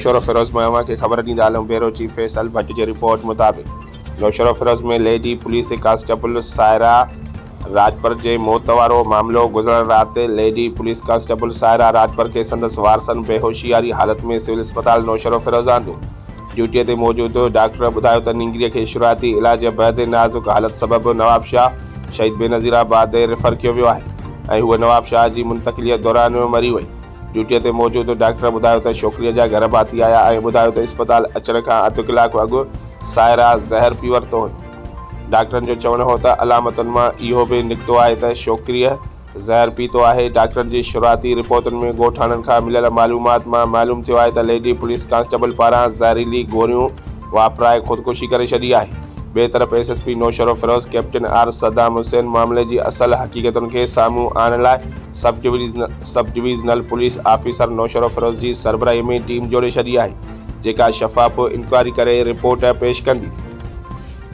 نوشهروفيروز مان اوهان کي خبر ڏيندا هلون بيورو چيف فيصل ڀٽ جي رپورٽ مطابق Naushahro Feroze ۾ lady police constable Saira Rajpar جي موت وارو معاملو گذريل رات lady police constable Saira Rajpar کي سندس وارثن بيهوشي واري حالت ۾ سول اسپتال نوشهروفيروز آندو ڊيوٽي تي موجود ڊاڪٽر ٻڌايو ته نينگري کي شروعاتي علاج بعد نازڪ حالت سبب نوابشاهه شهيد بينظير آباد ريفر ڪيو ويو آهي ۽ هوء نوابشاهه جي منتقلي دوران مري وئي. ڊيوٽيء تي موجود ڊاڪٽر ٻڌايو ته ڇوڪريء جا گهر ڀاتي آيا ۽ ٻڌايو ته اسپتال اچڻ کان اڌ ڪلاڪ اڳ سائره زهر پي ورتو هيو. ڊاڪٽرن جو چوڻ هو ته علامتن مان اهو به نڪتو آهي ته ڇوڪريء زهر پيتو آهي. ڊاڪٽرن جي شروعاتي رپورٽن ۾ ڳوٺاڻن کان مليل معلومات مان معلوم ٿيو آهي ته ليڊي پوليس ڪانسٽيبل پاران زهريلي گوريون واپرائي خودڪشي ڪري ڇڏي آهي. ٻئي طرف S S P Naushahro Feroze captain R Saddam Hussain معاملي جي اصل حقيقتن کي سامهون آڻڻ لاء sub divisional police officer Naushahro Feroze جي سربراهي ۾ ٽيم جوڙي ڇڏي آهي جيڪا شفاف انڪوائري ڪري رپورٽ پيش ڪندي.